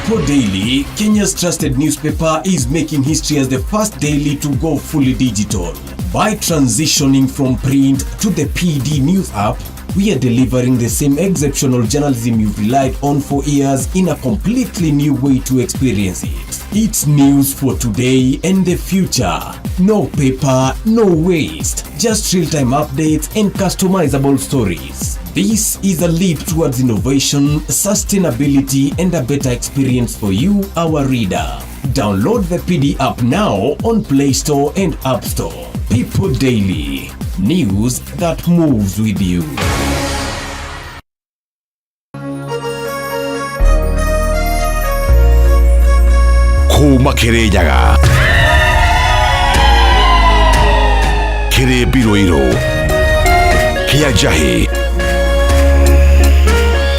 People Daily, Kenya's trusted newspaper, is making history as the first daily to go fully digital. By transitioning from print to the PD News app, we are delivering the same exceptional journalism you've relied on for years in a completely new way to experience it. It's news for today and the future. No paper, no waste, just real time updates and customizable stories. This is a leap towards innovation, sustainability, and a better experience for you, our reader. Download the PD app now on Play Store and App Store. People Daily, news that moves with you. Kuma Kirinyaga kĩrĩ mbirũirũ kĩa njahĩ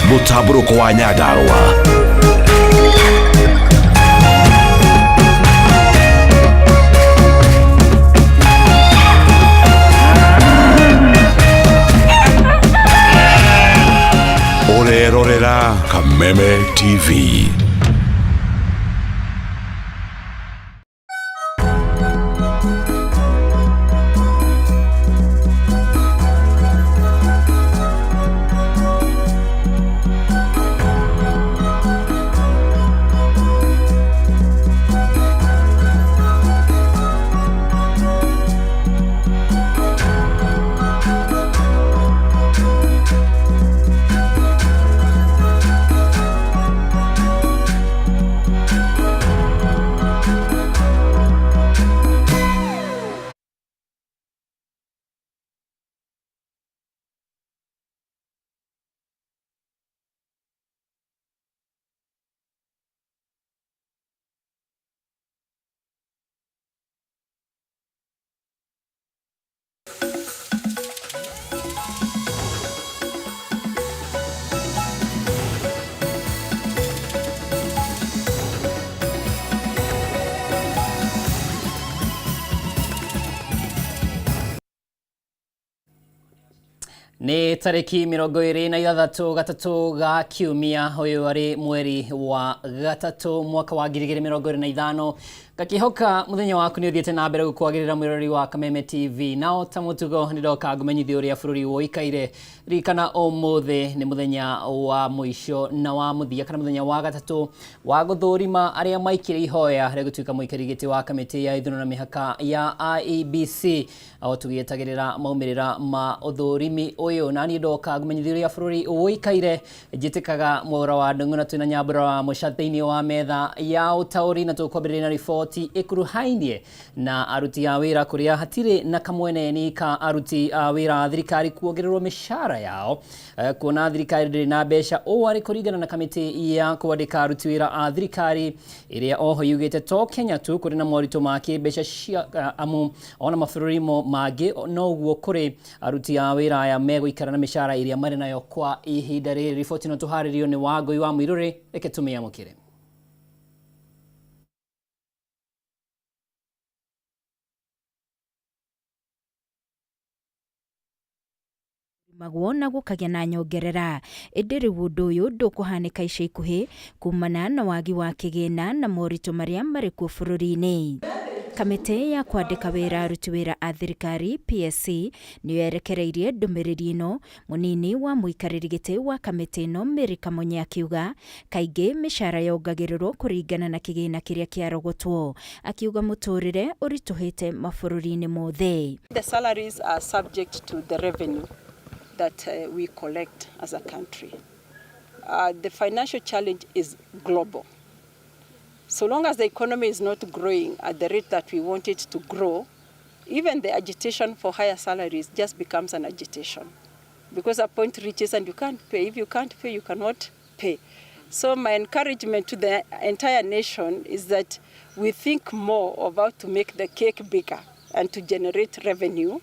mũtambũrũko wa Nyandarũa. Ũrerorera Kameme TV. Nĩ tarĩki 26 gatatũ ga kiumia, ũyũ arĩ mweri wa gatatũ mwaka wa 2025. Ngakĩhoka mũthenya waku nĩ ũthiĩte na mbere gũkwagĩrĩra, mwĩroreri wa Kameme TV. Nao ta mũtugo nĩ ndoka ngũmenyithia ũrĩa bũrũri ũikaire. Ririkana ũmũthĩ nĩ mũthenya wa mũico na wa mũthia, kana mũthenya wa gatatũ wa gũthũrima arĩa maikire ihoya rĩa gũtuĩka mũikari gĩtĩ wa kamĩtĩ ya ithurano na mĩhaka ya IEBC, o tũgĩetagĩrĩra maumĩrĩra ma ũthũrimi ũyũ. Na niĩ ndoka ngũmenyithia ũrĩa bũrũri ũikaire, njĩtĩkaga Mwaũra wa Ndung'u na twĩna Nyambura wa Mũca thĩinĩ wa metha ya ũtaũri, na tũkwambĩrĩria na riboti ĩkuruhainie na aruti a wĩra, kũrĩa hatirĩ na kamweneni ka aruti a wĩra a thirikari kuongererwo mĩcara yao, kuona thirikari ndĩrĩ na mbeca. Ũũ arĩ kũringana na kamĩtĩ ya kwandĩka aruti wĩra a thirikari, ĩrĩa oho yugĩte to Kenya tu kũrĩ na moritũ ma kĩmbeca cia amu ona mabũrũri mangĩ noguo kũrĩ. Aruti a wĩra aya megũikara na mĩcara ĩrĩa marĩ nayo kwa ihinda rĩrĩ. Riboti ĩno tũharĩrio nĩ Wangũi wa Mũirũrĩ, reke tũmĩamũkĩre. Magwo na gũkagĩa na nyongerera, ĩndĩ rĩu ũndũ ũyũ ndũkũhanĩka ica ikuhĩ kumana na wagi wa kĩgĩna na moritũ marĩa marĩ kuo bũrũri-inĩ. Kamĩtĩ ya kwandĩka wĩra aruti wĩra a thirikari PSC nĩyo yerekereirie ndũmĩrĩri ĩno. Mũnini wa mũikarĩri gĩtĩ wa kamĩtĩ ĩno Mary Kamonye akiuga kaingĩ mĩcara yongagĩrĩrwo kũringana na kĩgĩna kĩrĩa kĩarogotwo, akiuga mũtũrĩre ũritũhĩte mabũrũri-inĩ mothe. The salaries are subject to the revenue that we collect as a country. The financial challenge is global. So long as the economy is not growing at the rate that we want it to grow, even the agitation for higher salaries just becomes an agitation. Because a point reaches and you can't pay. If you can't pay, you cannot pay. So my encouragement to the entire nation is that we think more about to make the cake bigger and to generate revenue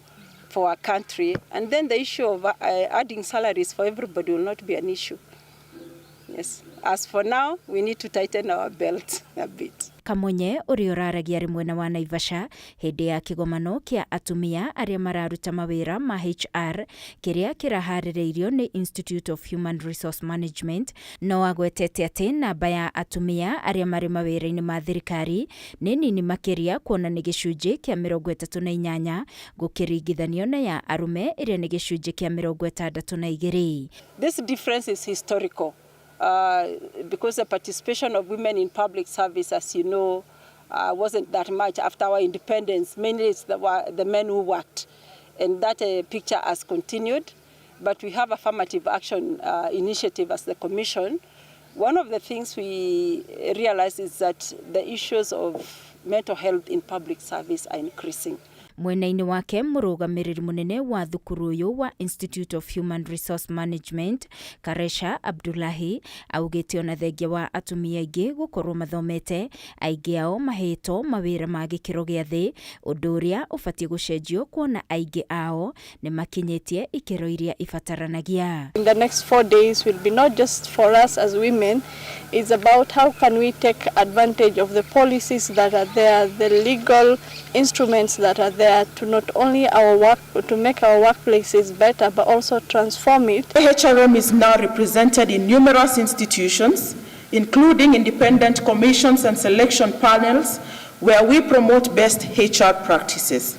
for our country. And then the issue of adding salaries for everybody will not be an issue. Yes. As for now, we need to tighten our belt a bit. Kamonye ũrĩa ũraragia arĩ mwena wa Naivasha hĩndĩ ya kĩgomano kĩa atumia arĩa mararuta mawĩra ma HR kĩrĩa kĩraharĩrĩirio nĩ Institute of Human Resource Management no agwetete atĩ namba ya atumia arĩa marĩ mawĩra-inĩ ma thirikari nĩ nini makĩria kuona nĩ gĩcunjĩ kĩa 38 gũkĩringithanio na ya arũme ĩrĩa nĩ gĩcunjĩ kĩa 62. This difference is historical because the participation of women in public service, as you know, wasn't that much after our independence. Mainly it's the men who worked. And that picture has continued. But we have affirmative action initiative as the Commission. One of the things we realize is that the issues of mental health in public service are increasing. Mwena-inĩ wake mũrũgamĩrĩri mũnene wa thukuru ũyũ wa Institute of Human Resource Management Karesha Abdullahi augĩte ona thengia wa atumia aingĩ gũkorwo mathomete aingĩ ao mahetwo mawĩra ma gĩkĩro gĩa thĩ ũndũ ũrĩa ũbatiĩ gũcenjio kuona aingĩ ao nĩ makinyĩtie ikĩro iria ibataranagia. In the next 4 days will be not just for us as women, it's about how can we take advantage of the policies that are there, the legal instruments that are there to not only our work, to make our workplaces better, but also transform it. HRM is now represented in numerous institutions, including independent commissions and selection panels, where we promote best HR practices.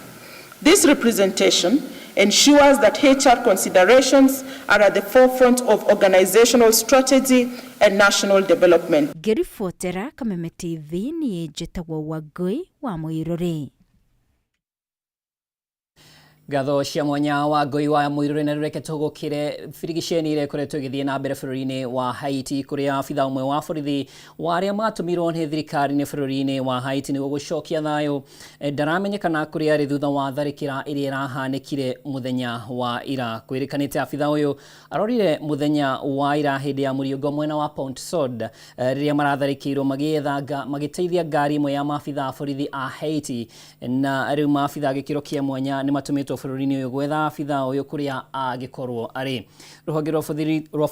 This representation ensures that HR considerations are at the forefront of organizational strategy and national development. Ngĩribotera Kameme TV niĩ njĩtagwo Wangũi wa Mũirũrĩ. Ngatho cia mwanya wa ngoi wa mũirũrĩ na reke tũgũkĩre birigiceni ĩrĩa ĩkoretwo ĩgĩthiĩ na mbere bũrũri-inĩ wa Haiti kũrĩa abitha ũmwe wa borithi wa arĩa matũmirwo nĩ thirikari nĩ bũrũri-inĩ wa Haiti nĩguo gũcokia thayũ ndaramenyekana kũrĩa arĩ thutha wa tharĩkĩra ĩrĩa ĩrahanĩkire mũthenya wa ira. Kwĩrĩkanĩte abitha ũyũ arorire mũthenya wa ira hĩndĩ ya mũriũngo mwena wa Pont Sud rĩrĩa maratharĩkĩirwo magĩetha magĩteithia ngari ĩmwe ya maabitha a borithi a Haiti na rĩu maabitha a gĩkĩro kĩa mwanya nĩ matũmĩtwo bũrũri-inĩ ũyũ gwetha abitha ũyũ kũrĩa angĩkorwo arĩ. Rũhonge rwa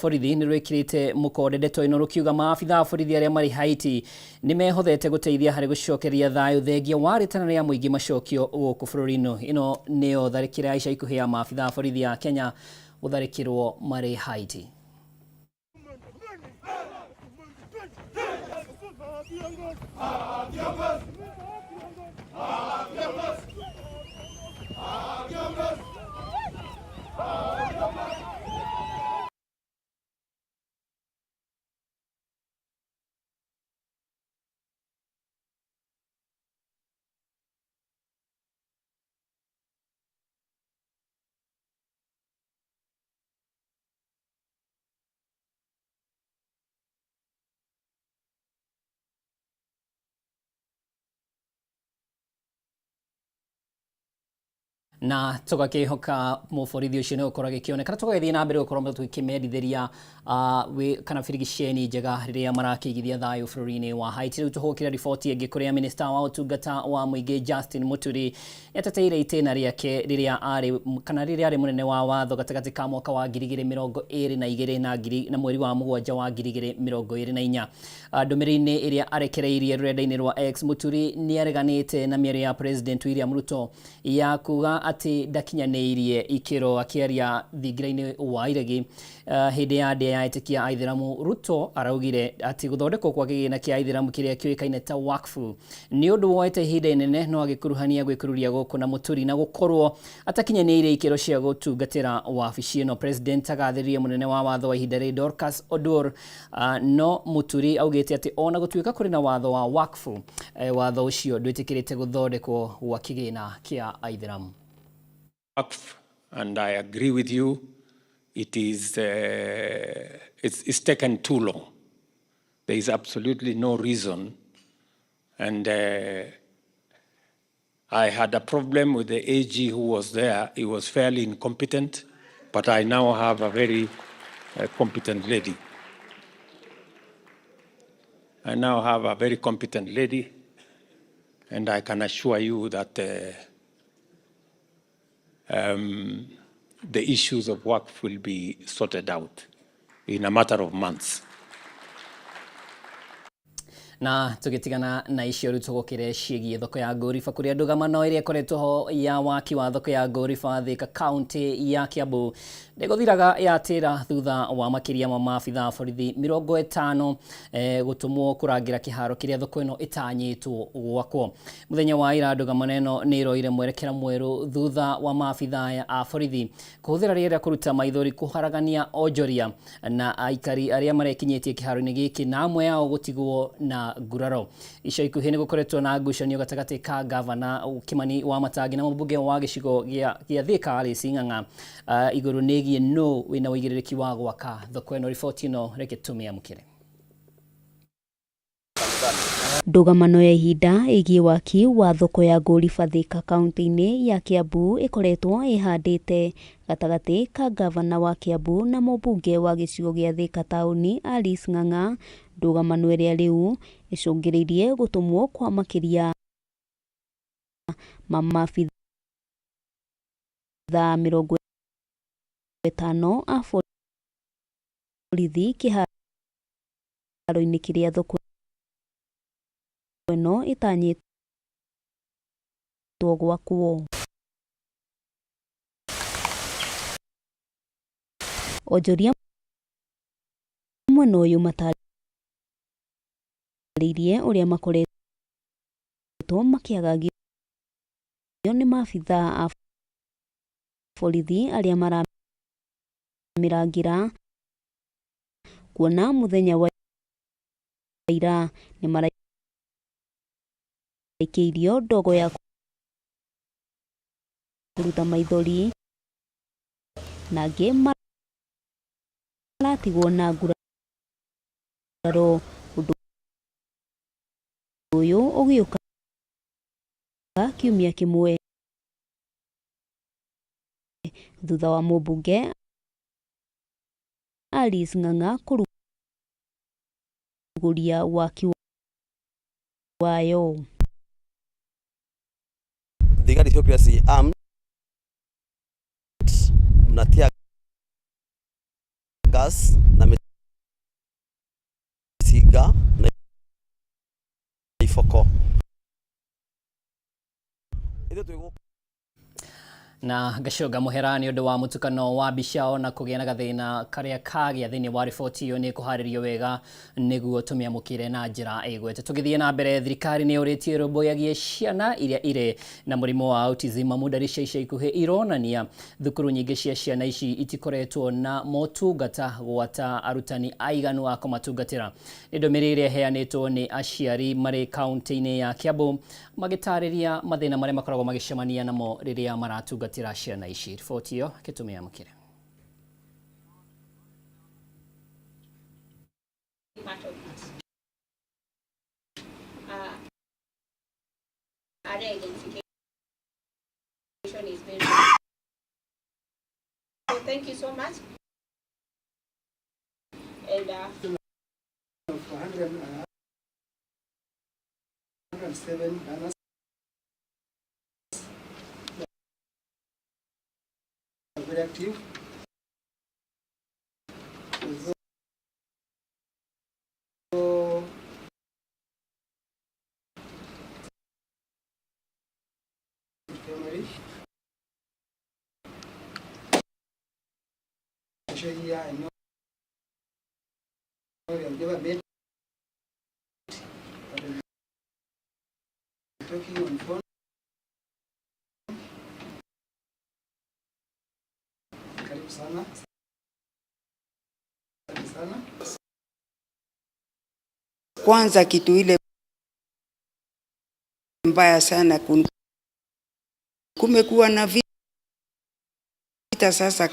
borithi nĩ rwĩkĩrĩte mũkonde ndeto ĩno rũkiuga maabitha a borithi arĩa marĩ Haiti nĩ mehothete gũteithia harĩ gũcokeria thayũ thengia wa rĩtana rĩa mũingĩ macokio gũkũ bũrũri-inĩ. Ĩno nĩyo tharĩkĩra ya ica ikuhĩ ya maabitha a borithi a Kenya gũtharĩkĩrwo marĩ Haiti. Na tũgakĩhoka mũborithi ũcio nĩ gũkorwo agĩkĩonekana tũgagĩthiĩ na mbere gũkorwo tũkĩmendithĩria kana birigiceni njega rĩrĩa marakĩigithia thayũ bũrũri-inĩ wa Haiti. Rĩu tũhũkĩre riboti ĩngĩ kũrĩa minista wa ũtungata wa mũingĩ Justin Muturi nĩateteire itĩna rĩake rĩrĩa arĩ kana rĩrĩa arĩ mũnene wa watho gatagatĩ ka mwaka wa 2022 na ngiri na mweri wa mũgwanja wa 2024. Ndũmĩrĩri-inĩ ĩrĩa arekereirie rũrenda-inĩ rwa X, Muturi nĩareganĩte na mĩario ya President William Ruto ya kuga atĩ ndakinyanĩirie ikĩro. Akĩaria thingira-inĩ wa iregi hĩndĩ ya ndĩa ya etĩkia aithĩramu, Ruto araugire atĩ gũthondekwo kwa kĩgĩna kĩa aithĩramu kĩrĩa kĩũĩkaine ta wakfu nĩ ũndũ woete ihinda inene no agĩkuruhania gwĩkururia gũkũ na Muturi na gũkorwo atakinyanĩirie ikĩro cia gũtungatĩra wabici ĩno. President agathĩrĩrie mũnene wa watho wa ihinda rĩrĩ Dorcas Odur, no Muturi augĩte atĩ ona gũtuĩka kũrĩ na watho wa wakfu, watho ũcio ndwĩtĩkĩrĩte gũthondekwo gwa kĩgĩna kĩa aithĩramu. Waqf, and I agree with you, it's taken too long. There is absolutely no reason. And I had a problem with the AG who was there. He was fairly incompetent, but I now have a very competent lady. I now have a very competent lady, and I can assure you that the issues of waqf will be sorted out in a matter of months. Na tũgĩtigana na icio rĩu tũgũkĩre ciĩgiĩ thoko ya Ngũriba, kũrĩa ndũgamano ĩrĩa ĩkoretwo ho ya waki wa thoko ya Ngũriba Thika, kaunti ya Kiambu, ndĩgũthiraga yatĩra thutha wa makĩria ma maabitha a borithi 50 gũtũmwo kũrangĩra kĩharo kĩrĩa thoko ĩno ĩtanyĩtwo gwakwo. Mũthenya wa ira ndũgamano ĩno nĩ ĩroire mwerekera mwerũ thutha wa maabitha aya a borithi kũhũthĩra rĩera kũruta maithori kũharagania onjoria na aikari arĩa marekinyĩtie kĩharo-inĩ gĩkĩ, na amwe ao gũtigwo na nguraro. Ica ikuhĩ nĩ gũkoretwo na ngucanio gatagatĩ ka gavana Kimani wa Matangi na mũmbunge wa gĩcigo gĩa Thika Alice Ng'ang'a igũrũ nĩgiĩ nũ wĩna ũigĩrĩrĩki wa gwaka thoko ĩno. Riboti ĩno reke tũmĩamũkĩre. Ndũgamano ya ihinda ĩgiĩ waki wa thoko ya Ngũriba Thika kaunti-inĩ ya Kiambu ĩkoretwo ĩhandĩte gatagatĩ ka gavana wa Kiambu na mũmbunge wa gĩcigo gĩa Thika taũni Alice Ng'ang'a, ndũgamano ĩrĩa rĩu ĩcũngĩrĩirie gũtũmwo kwa makĩria ma maabitha 50 a borithi kĩharo-inĩ kĩrĩa thoko ĩno ĩtanyĩtwo gwakwo. Onjoria mwena ũyũ matarĩirie ũrĩa makoretwo makĩagagio nĩ maabitha a borithi arĩa maramĩrangĩra, kuona mũthenya wa ira nĩ maraikĩirio ndogo ya kũruta maithori na angĩ maratigwo na nguraro, ũndũ ũyũ ũgĩũka kiumia kĩmwe thutha wa mũmbunge Alice Ng'ang'a kũrugũria waki wayo. Thigari ciokire ci armed na tear gas na mĩcinga na iboko. Ithuĩ twĩ gũkũ. Na ngacoga mũhera nĩ ũndũ wa mũtukano wa mbica ona kũgĩa na gathĩna karĩa kagĩa thĩinĩ wa riboti ĩyo, nĩ kũharĩrio wega nĩguo tũmĩamũkĩre na njĩra ĩgwete. Tũgĩthiĩ na mbere, thirikari nĩ yũrĩtie ĩrũmbũyagie ciana iria irĩ na mũrimũ wa autism, amu ndari cia ica ikuhĩ ironania thukuru nyingĩ cia ciana ici itikoretwo na motungata gwata arutani aiganu a kũmatungatĩra. Nĩ ndũmĩrĩri ĩrĩa ĩheanĩtwo nĩ aciari marĩ kaunti-inĩ ya Kiambu magĩtarĩria mathĩna marĩa makoragwo magĩcemania namo rĩrĩa maratungatĩra ciana ici. Riboti ĩyo gĩtũmĩamũkĩre. Part of it. Area identification is very so. Thank you so much. And 107 learners are very active. Although primary, actually here I know we have never met, but I'm talking on phone. Karibu sana. Asante sana. Kwanza kitu ile mbaya sana, kumekuwa na vita sasa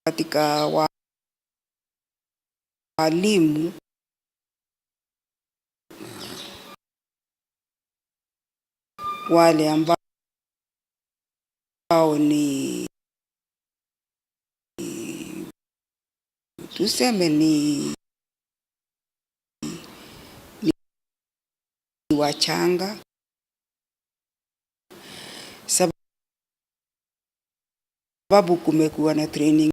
katika walimu wale ambao ni tuseme ni wachanga, sababu kumekuwa na training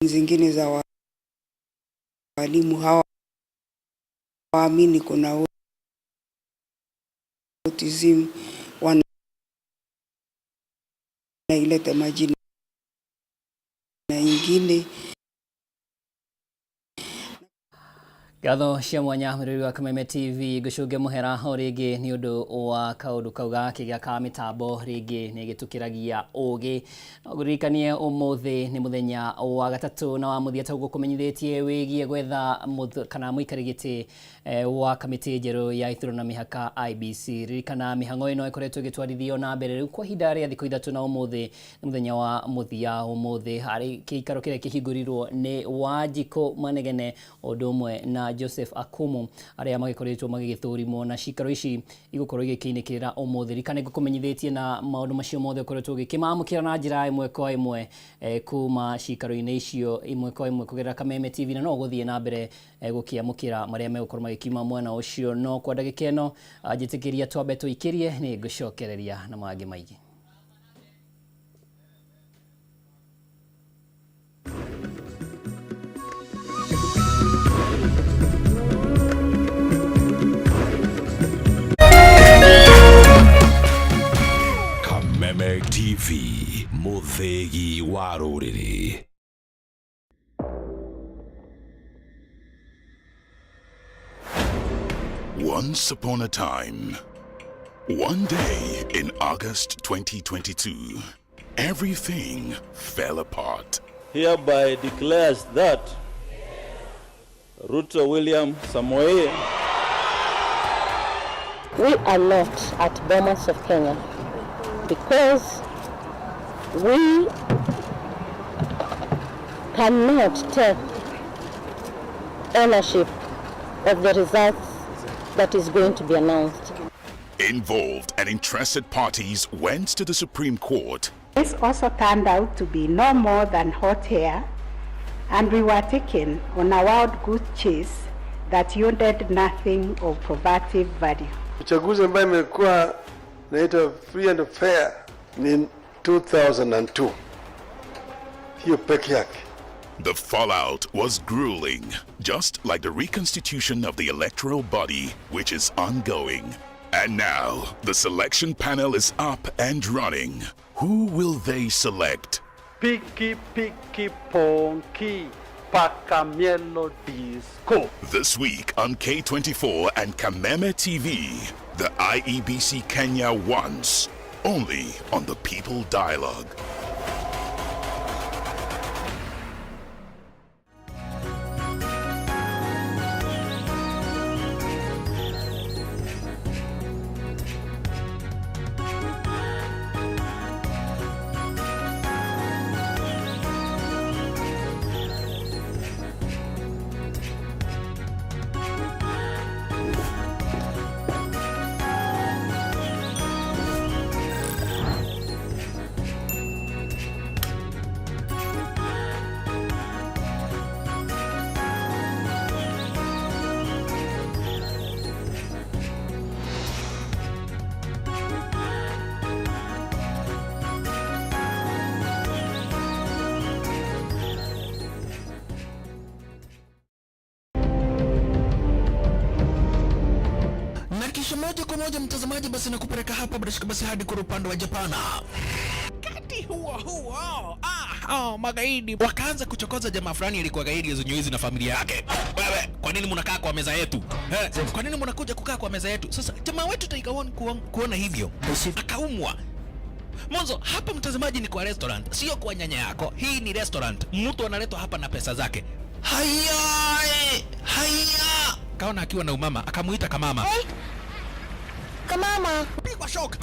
zingine za walimu hawaamini kuna autism, wanaileta majina ingine. Ngatho cia mwanya mwĩrori wa Kameme TV, ngũcũnge mũhera o rĩngĩ nĩ ũndũ wa kaũndũ kau gakĩ gĩa ka mĩtambo, rĩngĩ nĩ gĩtũkĩragia ũgĩ. No ngũririkanie ũmũthĩ nĩ mũthenya wa gatatũ na wa mũthia ta ũguo kũmenyithĩtie wĩgiĩ gwetha kana mũikari gĩtĩ wa kamĩtĩ njerũ ya ithurano na mĩhaka IEBC. Ririkana mĩhang'o ĩno ĩkoretwo ĩgĩtwarithio na mbere rĩu kwa ihinda rĩa thikũ 3 na ũmũthĩ nĩ mũthenya wa mũthia. Ũmũthĩ harĩ kĩikaro kĩrĩa kĩhingũrirwo nĩ Wanjikũ Manegene ũndũ ũmwe na Joseph Akumu arĩa magĩkoretwo magĩgĩthũrimwo, na cikaro ici igũkorwo igĩkĩinĩkĩrĩra ũmũthĩ. Ririkana ngũkũmenyithĩtie na maũndũ macio mothe ũkoretwo ũgĩkĩmamũkĩra na njĩra ĩmwe kwa ĩmwe kuma cikaro-inĩ icio ĩmwe kwa ĩmwe kũgerera Kameme TV, na no ũgũthiĩ na mbere gũkĩamũkĩra marĩa megũkorwo magĩkiuma mwena ũcio. No kwa ndagĩka ĩno njĩtĩkĩria twambe tũikĩrie, nĩ ngũcokereria na mangĩ maingĩ. Kameme TV, mũthĩgi wa rũrĩrĩ. Once upon a time, one day in August 2022, everything fell apart. Hereby declares that Ruto William Samoei. We are not at Bomas of Kenya because we cannot take ownership of the results that is going to be announced. Involved and interested parties went to the Supreme Court. This also turned out to be no more than hot air, and we were taken on a wild goose chase that yielded nothing of probative value. Uchaguzi ambayo imekuwa naitwa free and fair ni 2002. Hiyo peke yake. The fallout was grueling, just like the reconstitution of the electoral body, which is ongoing. And now, the selection panel is up and running. Who will they select? Piki piki ponki pakamielo disco. This week on K24 and Kameme TV, the IEBC Kenya wants, only on the People Dialogue. Na kisha moja kwa moja mtazamaji, basi nakupeleka hapa bila shaka basi hadi kwa upande wa Japana. Wakati huo huo, magaidi wakaanza kuchokoza jamaa fulani alikuwa gaidi ya na familia yake. Wewe, kwa nini mnakaa kwa meza yetu? Kwa nini mnakuja kukaa kwa meza yetu? Sasa jamaa wetu Tiger One kuona hivyo akaumwa. Mwanzo hapa mtazamaji ni kwa restaurant, sio kwa nyanya yako. Hii ni restaurant, mtu analetwa hapa na pesa zake. Haya, haya. Kaona akiwa na umama, akamuita kamama. Hey. Kamama. Pigwa shock.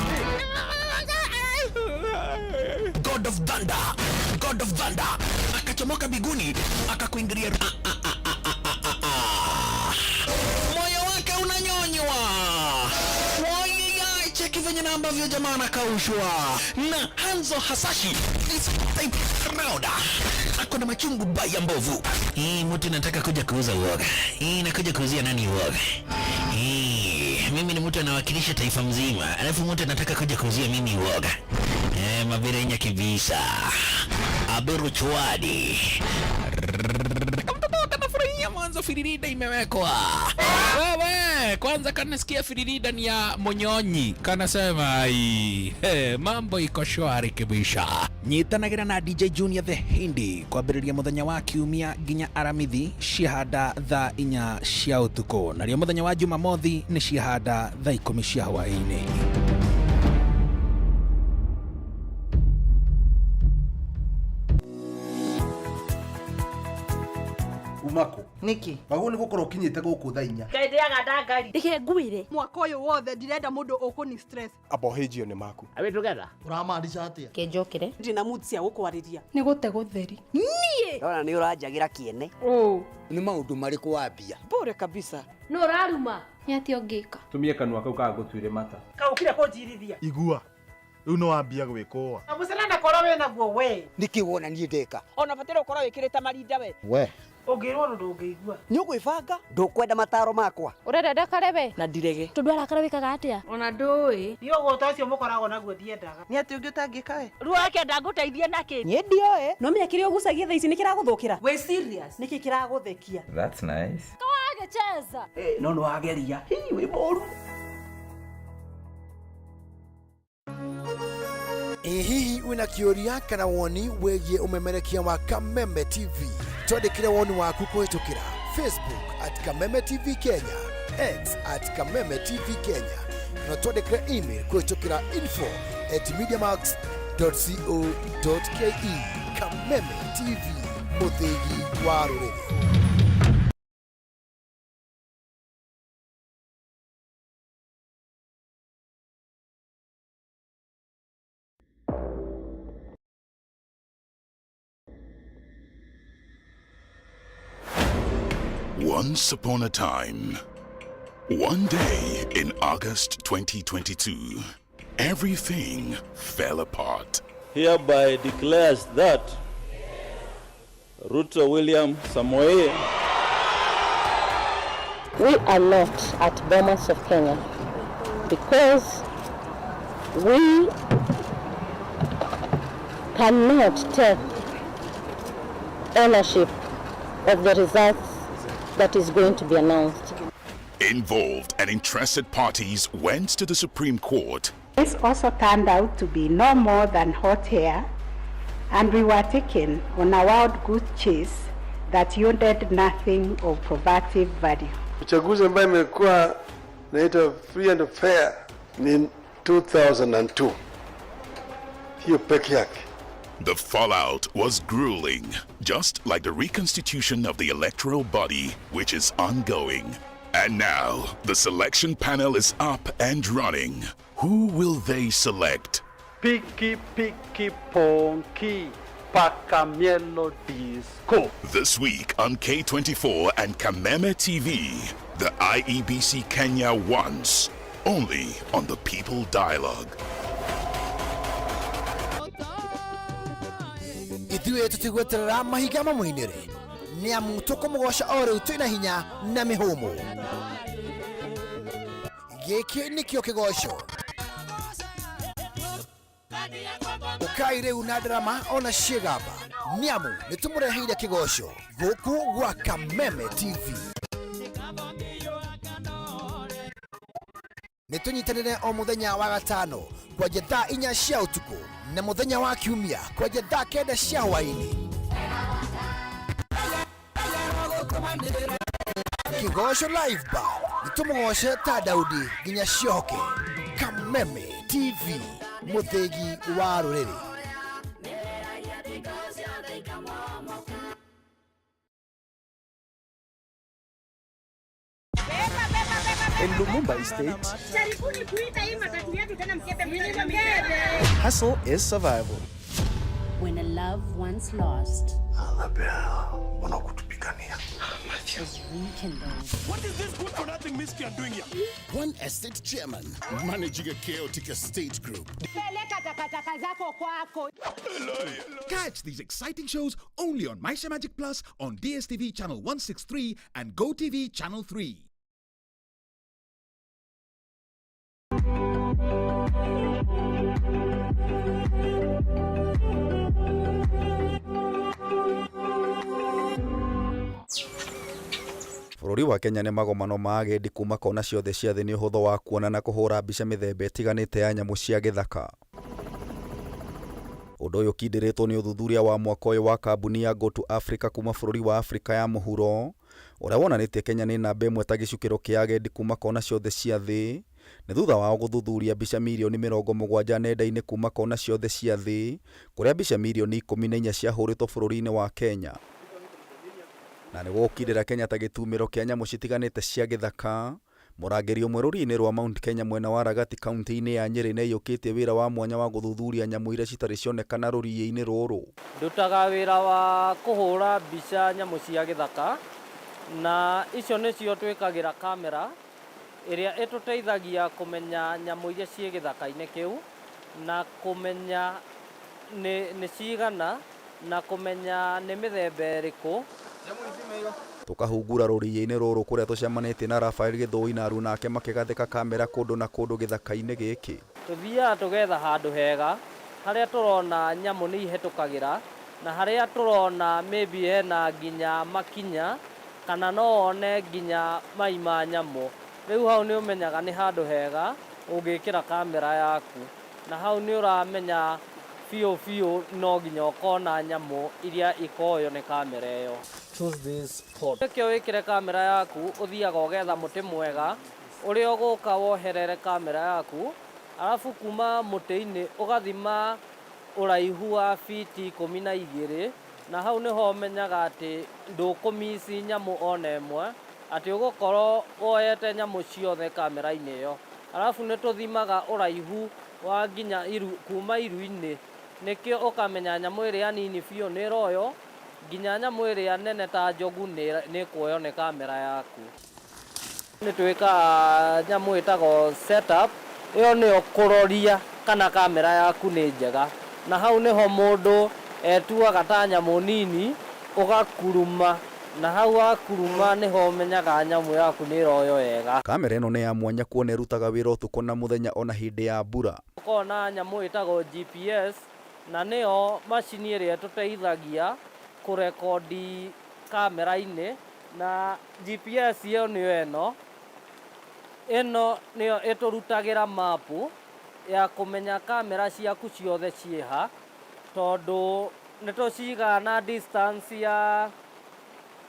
God of Thunder, God of Thunder akachomoka biguni akakuingilia. Moyo wake unanyonywa. Wai, cheki venye na ambavyo jamaa anakaushwa na Hanzo Hasashi is type round. Ako na machungu baya mbovu. Hii mtu nataka kuja kuuza uoga. Hii nakuja kuuzia nani uoga? Hii mimi ni mtu anawakilisha taifa mzima, alafu mtu anataka kuja kuuzia mimi uoga. Mabirenya kibisa. Aberu chwadi. Kamtoto kanafurahia mwanzo firirida imewekwa. Wewe kwanza kanasikia firirida ni ya Munyonyi, kanasema ai, hey, mambo iko shwari kibisha. Nyitanagira na DJ Junior the Hindi kwambĩrĩria mũthenya wa kiumia nginya aramithi ciahanda thaa 4 cia ũtukũ, narĩo mũthenya wa Jumamothi nĩ ciahanda thaa 10 cia hwaĩ-inĩ. Umako niki wagwo nĩ gũkorwo ũkinyĩte gũkũ thaa 4. Ngai ndĩaga ndangari. Reke ngwire mwaka ũyũ wothe ndirenda mũndũ ũkũni stress. Abohĩnjio nĩ maku. Are we together? Ũramaanisha atĩa? Kĩnjũkĩre ndina mood cia gũkwarĩria. Nĩ gũte gũtheri. Niĩ ndona nĩ ũranjagĩra kĩene. Nĩ maũndũ marĩkũ wambia? Bure kabisa. Nũ ũraruma? Nĩ atĩa ũngĩka? Tumie kanua kau kagũtuire mata. Kaũkire kũnjirithia. Igua rĩu nĩ wambia gwĩkũa. Mũcene ndakorwo wĩ naguo we. Nĩkĩ wona niĩ ndeka? Ona bataire ũkorwo wĩkĩrĩte marinda we. We ũngĩrwo ũndũ ndũngĩigua. Nĩ ũgwĩbanga? Ndũkwenda mataro makwa. Ũrenda ndakare we? Na ndirege. Tondũ arakara wĩkaga atĩa? Ona ndũĩ. Niĩ ũgũta ũcio mũkoragwo naguo ndiendaga. Nĩ atĩ ũngĩ ũtangĩka we? Rĩu akenda ngũteithie nakĩ? Niĩ ndioĩ. No menya kĩrĩa ũgucagia thaa ici nĩ kĩragũthũkĩra. Wĩ serious? Nĩkĩ kĩragũthekia? That's nice. Kawagĩcheza. No nĩ wageria. Hii wĩ mũru. Ĩ hihi wĩna kĩũria kana woni wĩgiĩ ũmemerekia wa Kameme TV? Twandĩkĩre woni waku kũhĩtũkĩra Facebook at Kameme TV Kenya, X at Kameme TV Kenya, na twandĩkĩre email kũhĩtũkĩra info@mediamax.co.ke. Kameme TV, mũthĩgi wa rũrĩrĩ. Once upon a time, one day in August 2022, everything fell apart. Hereby declares that Ruto William Samoei We are not at Bomas of Kenya because we cannot take ownership of the results that is going to be announced. Involved and interested parties went to the Supreme Court. This also turned out to be no more than hot air, and we were taken on a wild goose chase that yielded nothing of probative value. Uchaguzi ambayo imekuwa naitwa free and fair ni 2002. Hiyo peke yake. The fallout was grueling, just like the reconstitution of the electoral body, which is ongoing. And now, the selection panel is up and running. Who will they select? Piki piki ponki paka mielo disco. This week on K24 and Kameme TV, the IEBC Kenya wants, only on the People Dialogue. Ithuĩ tũtigweterera mahiga mamũinĩre nĩ amu tũkũmũgoca o rĩu twĩna hinya na mĩhũmũ. Gĩkĩ nĩkĩo kĩgoco. Ũkai rĩu na ndarama ona ciĩgamba nĩ amu nĩ tũmũreheire kĩgoco gũkũ gwa Kameme TV. Nĩ tũnyitanĩre o mũthenya wa gatano kwanja thaa 4 cia ũtukũ na mũthenya wa kiumia kwanja thaa 9 cia hwaĩ-inĩ. Kĩgoco Live Band nĩ tũmũgoce ta Daudi nginya ciohoke. Kameme TV, mũthĩgi wa rũrĩrĩ. In Lumumba Estate, hustle is survival. When a love once lost is rekindled. What is this good for nothing miscreant doing here? One estate chairman managing a chaotic estate group. Peleka takataka zako kwako. Catch these exciting shows only on Maisha Magic Plus on DSTV channel 163 and GoTV channel 3. Bũrũri wa Kenya nĩ magomano ma agendi kuma kona ciothe cia thĩ nĩ ũhũthũ wa kuona na kũhũra mbica mĩthemba ĩtiganĩte ya nyamũ cia gĩthaka. Ũndũ ũyũ ũkindĩrĩtwo nĩ ũthuthuria wa mwaka ũyũ wa kambuni ya Go to Africa kuma bũrũri wa Afrika ya mũhuro ũrĩa wonanĩtie Kenya nĩ namba ĩmwe ta gĩcukĩro kĩa agendi kuma kona ciothe cia thĩ. Nĩ thutha wao gũthuthuria mbica mirioni 70 nenda-inĩ kuma kona ciothe cia thĩ kũrĩa mbica mirioni 14 ciahũrĩtwo bũrũri-inĩ wa Kenya. Na nĩguo gũkindĩra Kenya ta gĩtumĩro kĩa nyamũ citiganĩte cia gĩthaka, mũrangĩri ũmwe rũriĩ-inĩ rwa Mount Kenya mwena wa Ragati kaunti-inĩ ya Nyĩrĩ nĩaiyũkĩtie wĩra wa mwanya wa gũthuthuria nyamũ iria citarĩ cionekana rũriĩ-inĩ rũrũ. Ndutaga wĩra wa kũhũra mbica nyamũ cia gĩthaka na icio nĩcio twĩkagĩra kamera ĩrĩa ĩtũteithagia kũmenya nyamũ iria ciĩ gĩthaka-inĩ kĩu na kũmenya nĩ cigana na kũmenya nĩ mĩthemba ĩrĩkũ. Tũkahungura rũriĩ-inĩ rũrũ kũrĩa tũcemanĩtie na Raphael Gĩthũi na aruna ake makĩgathĩka kamera kũndũ na kũndũ gĩthaka-inĩ gĩkĩ. Tũthiaga tũgetha handũ hega harĩa tũrona nyamũ nĩ ihĩtũkagĩra na harĩa tũrona maybe hena nginya makinya kana no wone nginya mai ma nyamũ. Rĩu hau nĩ ũmenyaga nĩ handũ hega ũngĩkĩra kamera yaku na hau nĩ ũramenya biũ biũ no nginya ũkona nyamũ iria ikoywo nĩ kamera ĩyo. Choose this spot. Nĩkĩo wĩkĩre kamera yaku ũthiaga ũgetha mũtĩ mwega ũrĩa ũgũka woherere kamera yaku arabu kuma mũtĩ-inĩ ũgathima ũraihu wa fiti 12 na hau nĩho ũmenyaga atĩ ndũkũmici nyamũ ona ĩmwe atĩ ũgũkorwo woyete nyamũ ciothe kamera-inĩ ĩyo. Arabu nĩ tũthimaga ũraihu wa nginya iru, kuma iru-inĩ nĩkĩo ũkamenya nyamũ ĩrĩa nini biũ nĩ ĩroywo nginya nyamũ ĩrĩa nene ta njogu nĩ ĩkuoywo nĩ kamera yaku. Nĩ twĩkaga nyamũ ĩtagwo setup, ĩyo nĩyo kũroria kana kamera yaku nĩ njega na hau nĩho mũndũ etuaga ta nyamũ nini ũgakuruma na hau wakuruma nĩho ũmenyaga nyamũ yaku nĩ ĩroywo wega. Kamera ĩno nĩ ya mwanya kuona ĩrutaga wĩra ũtukũ na mũthenya ona hĩndĩ ya mbura. Ũkona nyamũ ĩtagwo GPS na nĩyo macini ĩrĩa ĩtũteithagia kũrekondi kamera-inĩ na GPS ĩyo nĩyo ĩno. Ĩno nĩyo ĩtũrutagĩra mapu ya kũmenya kamera ciaku ciothe ciĩha tondũ nĩ tũcigaga na distance ya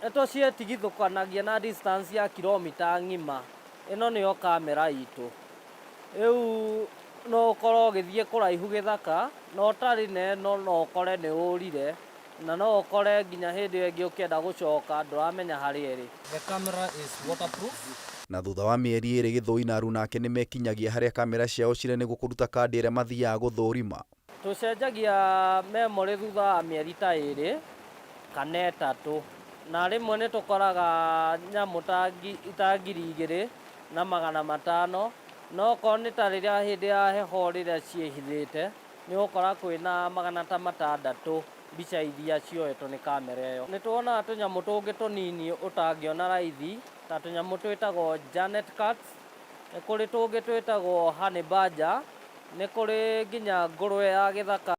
nĩ tũciĩtigithũkanagia na distance ya kilomita ng'ima. Ĩno nĩyo kamera itũ. Rĩu no ũkorwo ũgĩthiĩ kũraihu gĩthaka na ũtarĩ na ĩno no ũkore nĩ ũrire na no ũkore nginya hĩndĩ ĩyo ĩngĩ ũkĩenda gũcoka ndũramenya harĩa ĩrĩ. The camera is waterproof. Na thutha wa mĩeri 2 Gĩthũi na aruna ake nĩmekinyagia harĩa kamera ciao cirĩ nĩguo kũruta kandi ĩrĩa mathiaga gũthũrima. Tũcenjagia memory thutha wa mĩeri ta 2 kana 3 na rĩmwe nĩ tũkoraga nyamũ ta 2500 no okorwo nĩ ta rĩrĩa hĩndĩ ya heho rĩrĩa ciĩhithĩte nĩ ũgũkora kwĩna 600 mbica iria cioetwo nĩ kamera ĩyo. Nĩ tuonaga tũnyamũ tũngĩ tũnini ũtangĩona raithi ta tũnyamũ twĩtagwo Janet cats, nĩ kũrĩ tũngĩ twĩtagwo honey badger, nĩ kũrĩ nginya ngũrwe ya gĩthaka.